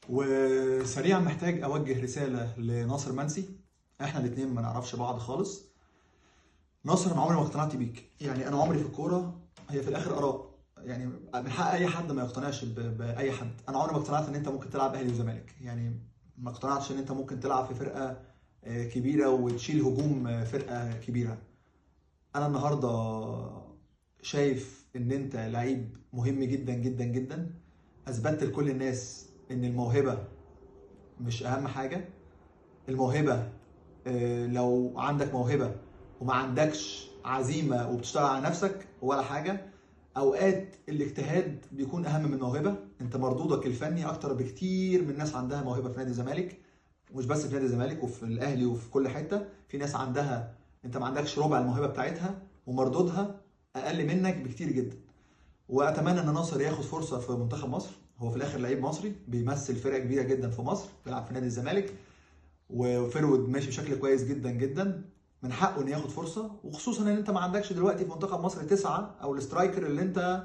وسريعا محتاج اوجه رسالة لناصر منسي. احنا الاثنين ما نعرفش بعض خالص. ناصر، انا عمري ما اقتنعت بيك، يعني انا عمري في الكورة هي في الاخر اراء، يعني من حق اي حد ما يقتنعش باي حد. انا عمري ما اقتنعت ان انت ممكن تلعب اهلي وزمالك، يعني ما اقتنعتش ان انت ممكن تلعب في فرقه كبيرة وتشيل هجوم فرقه كبيرة. انا النهارده شايف ان انت لعيب مهم جدا جدا جدا، اثبتت لكل الناس ان الموهبة مش اهم حاجة. الموهبة لو عندك موهبة وما عندكش عزيمة وبتشتغل على نفسك ولا حاجة، اوقات الاجتهاد بيكون اهم من الموهبة. انت مردودك الفني اكتر بكتير من ناس عندها موهبة في نادي الزمالك، ومش بس في نادي الزمالك، وفي الاهلي وفي كل حتة في ناس عندها، انت ما عندكش ربع الموهبة بتاعتها ومردودها اقل منك بكتير جدا. واتمنى ان ناصر ياخد فرصة في منتخب مصر، هو في الاخر لعيب مصري بيمثل فرقه كبيرة جدا في مصر، بيلعب في نادي الزمالك و forward ماشي بشكل كويس جدا جدا، من حقه انه ياخد فرصة، وخصوصا ان انت ما عندكش دلوقتي في منتخب مصر 9 او ال striker اللي انت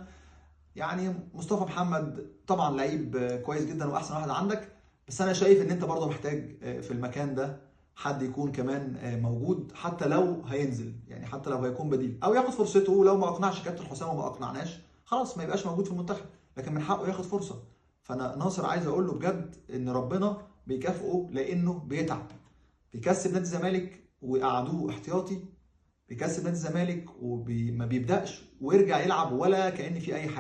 يعني مصطفى محمد طبعا لعيب كويس جدا واحسن واحد عندك، بس انا شايف ان انت برضه محتاج في المكان ده حد يكون كمان موجود، حتى لو هينزل، يعني حتى لو هيكون بديل او ياخد فرصته. ولو ما اقنعش كابتن حسام وما اقنعناش خلاص ما يبقاش موجود في المنتخب، لكن من حقه ياخد فرصة. فانا ناصر عايز اقول له بجد ان ربنا بيكافئه لانه بيتعب، بيكسب نادي الزمالك ويقعدوه احتياطي، بيكسب نادي الزمالك وما بيبداش ويرجع يلعب ولا كأن في اي حاجة.